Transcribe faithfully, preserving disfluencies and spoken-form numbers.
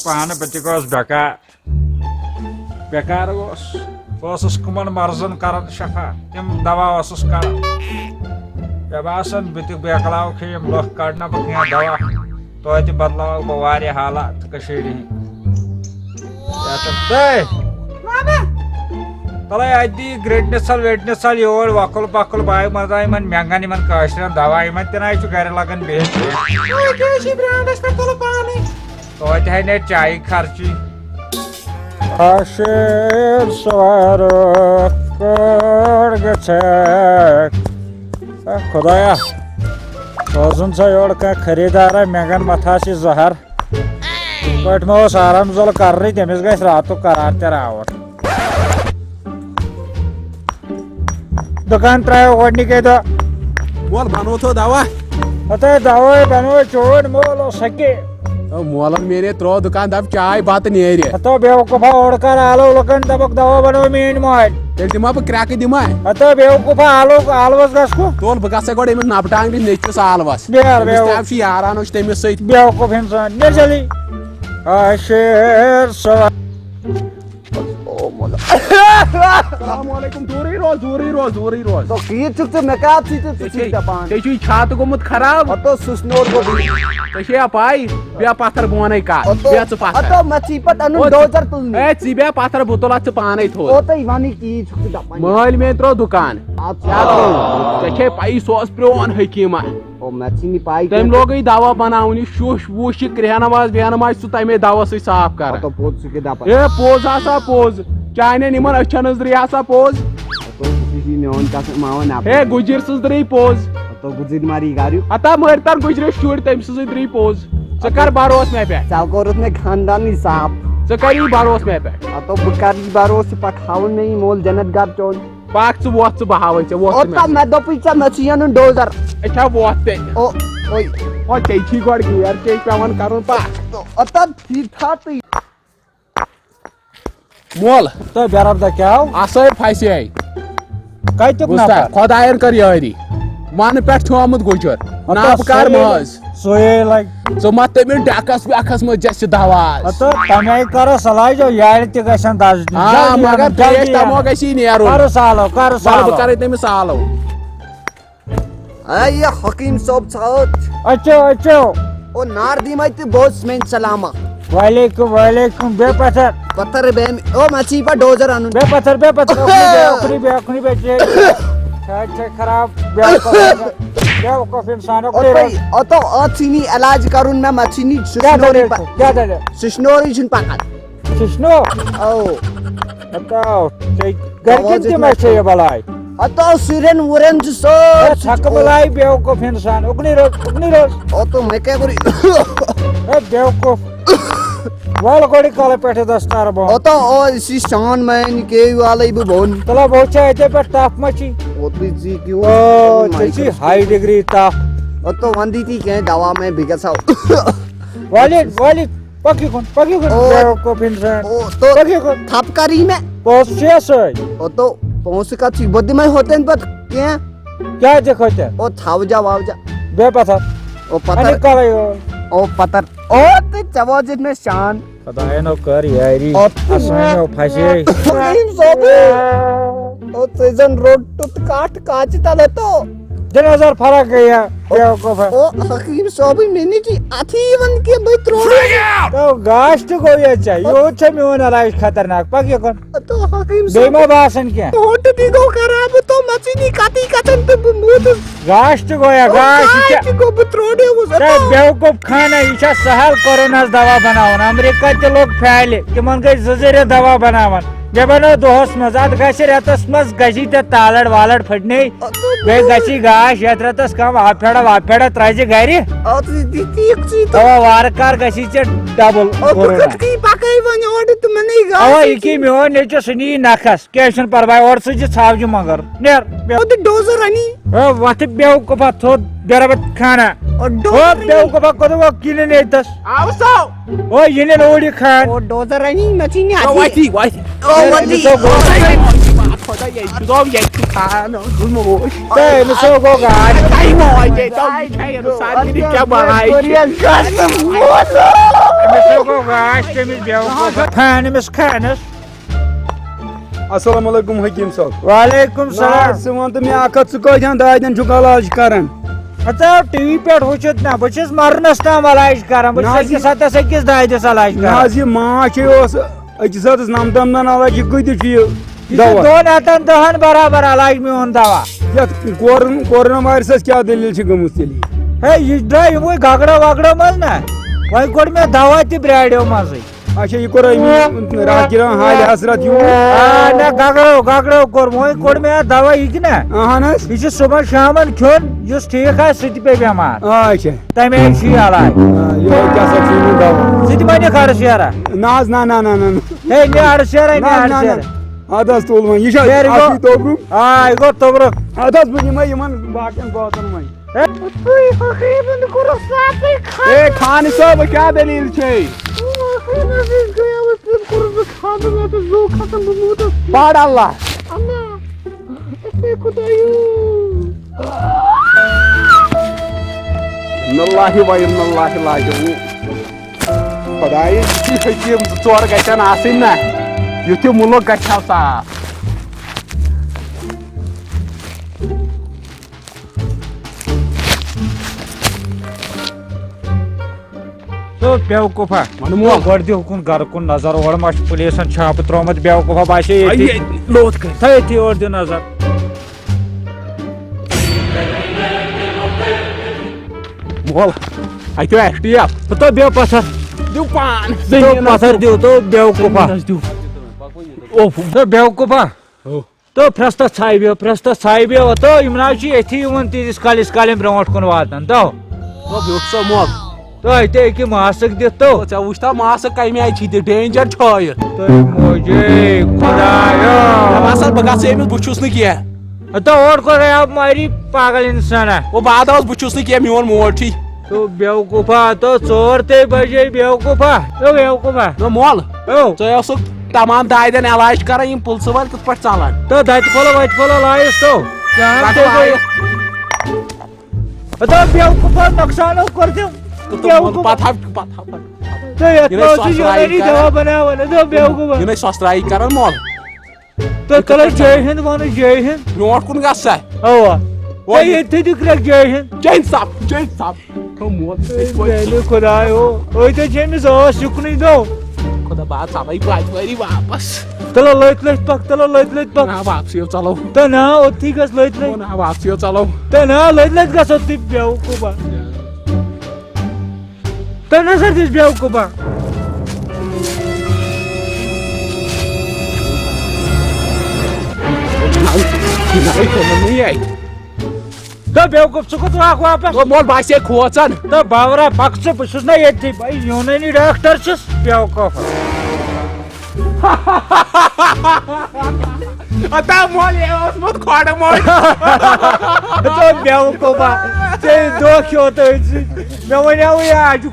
پانہٕ بہٕ تہِ گوس بیکار۔ بیکار گوس۔ بہٕ اوسُس کٕمن مرضن کران شفا، تِم دوا اوسُس کران۔ مےٚ باسان، بہٕ تہِ بیکلاوکھے یِم لُکھ، کڑنہ بہٕ کینٛہہ دوا، توتہِ بدلاوکھ بہٕ واریاہ حالات کٔشیٖرِ ہِنٛدۍ۔ یتھ تہٕ تلے اتہِ دِیہِ گرٛٹنہِ ژل ویٹنہِ ژل یور، وۄکُل پۄکُل بایہِ منٛز آے یِمن مٮ۪نٛگن، یِمن کٲشرٮ۪ن دوا، یِمن تہِ نہ چھُ گرِ لگان بِہِتھ کینٛہہ۔ توتہِ ہے نیرِ چایہِ خرچی۔ آشیر سوارو کٔڑ گژھکھ۔ اے خدایا، سوزُن سا یورٕ کانٛہہ خریٖدارا، مٮ۪نٛگن متھاس یہِ زہر۔ پٲٹھۍ ما اوس آرام زول کرنٕے، تٔمِس گژھِ راتُک قرار تہِ راوُن۔ دُکان ترٛایو گۄڈٕنِکے دۄہ۔ مول بنوو تھو دوا۔ ہتے دوٲے بنوو چون مول اوس ہکے۔ او مولن مینے ترٛوو دُکان، دپ چاے بتہٕ نیرِ۔ ہتو بیوقوفا اورٕ کر آلو لُکن دپکھ دوا بنوو میٲنۍ ماے۔ تیٚلہِ دِمہٕ ہا بہٕ کرٛٮ۪کہٕ دِمہٕ ہا۔ ہتو بیوقوفا آلو آلوس گژھ کُ۔ تُل بہٕ گژھے گۄڈٕ أمِس نپہٕ ٹانٛگرِ نیٚچوِس آلوس۔ بیار أمِس بیوقوف۔ تہِ آو چھُ یاران اوس تٔمِس سۭتۍ۔ بیوقوف انسان، نیرِ جلدی۔ آ، شیر سوا۔ السلام علیکم، دوٗرٕے روز، دوٗرٕے روز، دوٗرٕے روز۔ تو کیت چھُکھ ژٕ، مےٚ کیٛاہ چھُے ژٕ، ژٕ ژےٚ چھُے، چھُکھ دَپان؟ ژےٚ چھُے چھاتہٕ گوٚمُت خراب۔ ہتو سُہ سنور گوٚو۔ ژےٚ چھے اپاے، بیٚہہ پتھر بۄنَے کر، ہتو، بیٚہہ ژٕ پتھر۔ ہتو مےٚ ژی پتہٕ اَنُن او، ژٕ، ڈوزر تُلنہِ۔ اے، ژٕ بیٚہہ پتھر، بہٕ تُلہٕ اتھ ژٕ پانے تھوٚد۔ او تۄہہِ وَنٕے کیت چھُکھ ژٕ دَپان۔ مٲلۍ مےٚ ترٛوو دُکان۔ اَدٕ کیٛاہ ترٛوو؟ ژےٚ چھے پَیی سُہ اوس پرٛون حکیٖما۔ او، مےٚ ژھٕنہِ پَے تٔمۍ کینٛہہ۔ لوگُے دوا بناوُن، یہِ شُش وُش، یہِ کرٛیٚہنہٕ واز ویٚہنہٕ واز چھُ تَمے دوا سۭتۍ صاف کران۔ ہتو پوٚز چھُ کہِ دَپان۔ ہے، پوٚز ہسا پوٚز، چانٮ۪ن یِمن أچھن نظرِ ہسا پوٚز۔ ہتو، سُہ چھُ میون قسم، ماوان اَپٲرۍ۔ ہے، گُجِر سٕنٛز درٛے پوٚز۔ ہتو، گُجِر ماری گریُک۔ ہتا مٲرۍ تن گُجرِس شُرۍ، تٔمۍ سٕنٛزٕے درٛے پوٚز۔ ژٕ کر بروس مےٚ پٮ۪ٹھ؟ ژےٚ کوٚرُتھ مےٚ خاندانٕے صاف۔ ژٕ کر یی بروس مےٚ پٮ۪ٹھ؟ ہتو، بہٕ کر یی بروس، ژٕ پکھ ہاوُن مےٚ یہِ مول جنت گرٕ چون۔ پکھ ژٕ وۄتھ، ژٕ بہاوے ژےٚ، وۄتھ ژٕ اوٚتام مےٚ۔ مےٚ دوٚپُے ژےٚ، مےٚ چھُ یَنُن ڈوزر۔ أسۍ ہا وۄتھ تیٚلہِ۔ او، اوے۔ او، ژےٚ چھی گۄڈٕ گیر چینج پٮ۪وان کرُن، پکھ۔ اوٚتام ٹھیٖک ٹھاکٕے۔ مول۔ تہٕ بے رب دا کیٛاہ آو؟ اَسٲے پھسے۔ کتیُک بوٗزتھا؟ نفر؟ خۄدایَن کٔر یٲری۔ وَنہٕ پٮ۪ٹھ تھوٚومُت گُجر۔ ہتو ناو کر سُے مٲنٛز۔ سُے لگہِ۔ ژٕ ما تٔمِس ڈٮ۪کس وٮ۪کس منٛز دِژ یہِ دوا آز؟ ہتو تَمہِ آیہِ کرو سلاج، یارِ تہِ گژھن دَزنہِ۔ آ، جلدی مگر اَنُن، جلدی پیش تمو اَنُن۔ گژھی نیرُن۔ کرُس آلو، کرُس وَلہٕ بہٕ آلو۔ کرے تٔمِس آلو۔ اے، یہِ حکیٖم صٲب ژھاوُت۔ اچھو، اچھو۔ او نار دیٖمَے تہٕ بوز میٛٲنۍ سلامہ۔ وعلیکم، وعلیکم، بے پتھر۔ پتھر بے، او مَژھی پا ڈوزر اَنُن۔ بے پتھر، بے پتھر، اوکُنُے بے، اوکُنُے بے، اوکُنُے بے، چے۔ چھا، چھا خراب، بے وقوف انسان، بے وقوف انسان، اوکُنُے اوتو، روز۔ اوتو، اتھ ژھٕنی علاج کرُن مےٚ، مَژھی نی کیٛاہ سُشنورٕے دٔلیٖل پا-، چھِ؟ کیٛاہ دٔلیٖل؟ سُشنورٕے چھُنہٕ پکان۔ سُشنو؟ او۔ ہتاو، ژےٚ گرِکٮ۪ن آواز تہِ ما اتنا چھےٚ یہِ بلاے؟ ہتاو، سُرٮ۪ن وُرٮ۪ن چھُ سٲرسٕے۔ ہے، ژھکہٕ بلاے، بے وقوف انسان، اوکُنُے روز، اوکُنُے روز۔ اوتو، مےٚ کیٛاہ کوٚرُے؟ ہے، بے وقوف۔ وَلہٕ گۄڈٕ کَلہٕ پٮ۪ٹھٕ دَستار بۄن۔ اوتو، او، یہِ چھِ شان مین کے والے بہٕ بۄن۔ تَلہ، بہٕ وٕچھِ اَتے پٮ۪ٹھ تَپھ ما چھی۔ اوتُے ژی کیٛاہ او، اوس؟ ژےٚ چھی ہاے ڈگری تَپھ۔ اوتو، وَندی تی کینٛہہ دوا مےٚ، بہٕ گژھٕ ہا۔ وَلہِ، وَلہِ، پَکھ یہِ کُن، پَکھ یہِ کُن، او۔ بے وقوف اِنسان۔ او، تو پَکھ یہِ کُن۔ تھَپھ کَرٕے مےٚ۔ پونٛسہٕ چھُ یہِ سۭتۍ۔ اوتو، پونٛسہٕ کَتھ چھِ؟ بہٕ دِمَے ہوتٮ۪ن پَتہٕ کینٛہہ۔ کیٛاہ دِکھ ہوتٮ۪ن؟ او، تھاوجا واوجا۔ بیٚہہ پَتھر۔ او، پَتھر۔ اَنہِ کَلَے یور۔ او، پَتھر۔ او، تہٕ ژےٚ وٲژِتھ مےٚ شان۔ خۄدایَن ہو کٔر یٲری، او۔ اَسٲنۍ ہو پھَسے۔ حکیٖم صٲبٕے۔ او، ژٕ زَن روٚٹُتھ کَٹھ کاژِ تَلَے تو۔ دِ نظر فرق گٔیہ، بیوقوف۔ او، حکیٖم صٲبٕے، مےٚ نہٕ چھِ اَتھٕے یِوان کینٛہہ، بہٕ ترٛووُس۔ تو گاش تہِ گوٚو ییٚتہِ ژےٚ، یوٗت چھےٚ میون علاج خطرناک، پَکھ یہِ کُن۔ تو حکیٖم بیٚیہِ صٲب۔ ما باسان کینٛہہ؟ ہوٹہٕ تہِ گوٚو خراب، تو مَژٕے نہٕ کَتٕے کَتَن تہٕ بہٕ موٗدُس۔ گاش تہِ گوٚو یا، او، گاش تہِ گاش کیٛاہ؟ تہِ گوٚو، بہٕ ترٛوڈیوُس۔ ہے، بیوقوف خانہ، یہِ چھا سہل کوروناہس دوا بناوان؟ امریکہ تہِ لوٚگ پھیلہِ، تِمن گٔے زٕ زٕ رٮ۪تھ دوا بناوان۔ مےٚ بنٲو دۄہس منٛز، اتھ گژھِ رٮ۪تس منٛز گژھی ژےٚ تالڑ والڑ پھٹنے، بیٚیہِ گژھی گاش یتھ رٮ۪تس کم، آب پھیڑا واب پھیڑا ترٛاوِ زِ گرِ۔ اَوا، وارٕ کار گژھی ژےٚ ڈبل کورونا۔ اَوا، یہِ کہِ میون نیٚچو سُہ نی نکھس۔ کینٛہہ چھُنہٕ پرواے، اورٕ سۭتۍ چھِ ژھاوجہِ مگر۔ نیر، بیٚہہ۔ او تہٕ ڈوزر اَنی۔ ہے، وۄتھٕ بیوقوفا، تھوٚد بیربت خانہ۔ او ڈوزر او اَنی۔ بیوقوفا، کوٚت گوٚو کِنہٕ نیتس؟ آو سو۔ او یہِ نیر اوڑ یہِ خان۔ او ڈوزر اَنی، مےٚ ژھٕنہِ او اَتھی۔ وۄتھی، وۄتھی۔ او نیر وۄتھی۔ أمِس او گوٚو۔ خۄدا یہِ۔ دوٚپ ییٚتہِ چھُ خان، موج۔ تہٕ أمِس ہو گوٚو گاش۔ تۄہہِ موج ہے، دوٚپ یہِ چھےٚ یہِ سارنٕے کیٛاہ بَلاے چھِ؟ أمِس ہو گوٚو گاش، تٔمِس بیوقوٗف۔ خان أمِس خانَس۔ السلام علیکم حکیٖم صٲب۔ وعلیکم السلام۔ نہ، ژٕ وَن تہٕ مےٚ اَکھ کَتھ، ژٕ کۭتِہَن دادٮ۪ن چھُکھ علاج کران؟ ہتا ٹی وی پٮ۪ٹھ وٕچھِتھ نہ، بہٕ چھُس مَرنَس تام علاج کران، بہٕ نہ چھُس حظ، أکِس ہَتَس أکِس دادِس علاج نہ کران۔ حظ، یہِ ماچھ ہے اوس أکِس ہَتَس نَمتَن دَن علاج، یہِ کۭتِس چھُ یہِ یہِ چھُ دوا؟ دۄن ہَتَن دَہَن برابر علاج میون دوا۔ یَتھ کورن-، کورونا وایرسَس کیٛاہ دٔلیٖل چھِ گٔمٕژ تیٚلہِ؟ ہے، یہِ درٛاو یِموٕے گگڑو وگڑو منٛز نہ، وۄنۍ کوٚڑ مےٚ دوا تہِ برٛاریو منٛزٕے۔ اچھا، یہِ کوٚر أمۍ راتھ گِران حالہِ حسرت یوٗت؟ آ، نہ، گگڑو، گگڑو کوٚر۔ وۄنۍ کوٚڑ مےٚ اَتھ دوا یہِ کہِ نہ؟ اہن حظ۔ یہِ چھُ صُبحن شامن کھیوٚن، یُس ٹھیٖک آسہِ، سُہ تہِ پیٚیہِ بٮ۪مار۔ آ، اچھا۔ تَمہِ آیہِ چھُ یہِ علاج۔ آ، یِہوٚے کیٛاہ سا چھُ یِمن دوا؟ ژٕ تہِ ما نِکھ اَڑٕ شیرا؟ نہ حظ، نہ، نہ، نہ، نہ، نہ۔ ہے، نہِ اَڑٕ شیرا، نہِ نہ، اَڑٕ نہ، نہ۔ شیرا۔ اَدٕ حظ تُل وۄنۍ۔ یہِ چھا یارٕ گوٚو؟ اَتھٕے توٚبرُک؟ آ، یہِ گوٚو توٚبرُک۔ اَدٕ حظ، بہٕ نِمَے یِمن باقین بٲژن وۄنۍ۔ ہے۔ تُہۍ حقیٖبن کوٚرُکھ ساپٕے ختم۔ ہے، خانہٕ صٲب، کیٛاہ دٔلیٖل چھے؟ ٲخٕر نہٕ حظ گٔیاوس، تٔمۍ کوٚرُس بہٕ ژھانٛڈُن، اَتٮ۪تھ زُو کھسان بہٕ موٗدُس۔ پَر اللہ۔ اللہ۔ اے خۄدایو۔ اِنَّا لِلّٰہِ وَ اِنَّا اِلَیْہِ راجِعُونَ۔ خۄدایہِ، یِتھی حکیٖم زٕ ژور گژھن آسٕنۍ نا، یُتھ یہِ مُلک گژھِ ہا صاف۔ تو بیوقوفا۔ وَنہٕ مول۔ گۄڈٕ دِ ہُکُن گرٕ کُن نظر، اورٕ ما چھُ پُلیٖسن چھاپہٕ ترٛوومُت، بیوقوفا باسے ییٚتی۔ آیہِ ییٚتہِ لوٚت کٔرِتھ۔ تھٲے ییٚتھی اورٕ دِ نظر۔ مول، اَتہِ چھُ ایس ٹی ایف۔ تو بیٚہہ پَتھر۔ دِیِو پان۔ تو زٔمیٖنَس پَتھر دِیِو۔ دِیِو، تو بیوقوفا۔ زٔمیٖنَس دِیِو۔ اوف۔ تو بیوقوفا۔ ہو۔ تو پھرستس ژھایہِ بیو، پھرستس ژھایہِ بیو، تو یِم نہ حظ چھِ ییٚتھی یِوان تیٖتِس کالہِ، یِتھ کالہِ یِم برونٛٹھ کُن واتن۔ تو۔ تو بیوٚٹھ سا مۄکھ۔ تو اَتہِ أکہِ ماسک دِتھ تو۔ تو ژےٚ وٕچھتھا ماسک کَمہِ آیہِ چھی دِتھ؟ ڈینجر چھٲیِتھ۔ تو موجے خدایا۔ مےٚ باسان بہٕ گژھٕ أمِس، بہٕ چھُس نہٕ کینٛہہ۔ تو اورٕ کوٚر آو ماری پاگل اِنسانا۔ او بہٕ ہا دَپَس بہٕ چھُس نہٕ کینٛہہ، میون مول چھُے۔ تو بیوقوفا، تو ژور تے بجے بیوقوفا۔ تو بیوقوفا۔ نہ مول۔ او۔ ژٕ اوسُکھ تمام دادٮ۪ن علاج کران، یِم پُلسہٕ وٲلۍ کِتھ پٲٹھۍ ژلان؟ تو دتہِ پھوٚلہ وتہِ پھوٚلہ لایس تو۔ جان پتہٕ تے گوٚو۔ لایس۔ ہتو بیوقوفا، نۄقصانو کوٚر تٔمۍ۔ تو بیوقوفا۔ پتہٕ ہا، پتہٕ ہا، پتہٕ ہا۔ تو یتھ یہِ نَے منٛز چھُ سۄسرایی یوٗنٲنی کران۔ دوا بناوان، ہتو بیوقوفا۔ یہِ نَے سۄسرایی کران مول۔ تہٕ تَلہٕ جے ہِنٛد وَنہٕ، جے ہِنٛد۔ برونٛٹھ کُن گژھ سا۔ اَوا۔ وۄنۍ تُہۍ ییٚتہِ تھٲیِو کرٛٮ۪کھ جے ہِنٛد۔ جے ہِنٛد صاحب، جے ہِنٛد صاحب۔ تھو موت ژٕ تٔتھۍ پٲٹھۍ۔ میٛانہِ خۄدایو، أتۍ حظ چھِ أمِس ٲس یُکنُے دو۔ خۄدا باد ژَلَے بَجہِ وٲری واپَس۔ تَلہٕ لٔتۍ لٔتۍ پَکھ، تَلہٕ لٔتۍ لٔتۍ پَکھ۔ نہ، واپسٕے یو ژَلو۔ تہٕ نہ، اوٚتتھٕے گژھ لٔتۍ لٔتۍ۔ نہ، واپسٕے یو ژَلو۔ تہٕ نہ، لٔتۍ لٔتۍ گژھ اوٚتتھٕے بیوقوٗفا۔ تٔمۍ نسا دِژ بیوقوٗفا۔ نہ، نہ، نہ، یہِ ہے۔ تو بیوقوٗف، ژٕ کوٚت لاکھ واپس؟ تو مول باسے کھوژان۔ تو باورا، پک ژٕ، بہٕ چھُس نہ ییٚتھی، بہٕ یوٗنٲنی ڈاکٹر چھُس، بیوقوٗف۔ اتا مول، یہِ اوسمُت کھۄڈٕ مول۔ تو بیوقوٗفا، ژےٚ دۄہ کھیوٚو تٔتھۍ سۭتۍ۔ مےٚ وَنیٛاوُے آز چھُ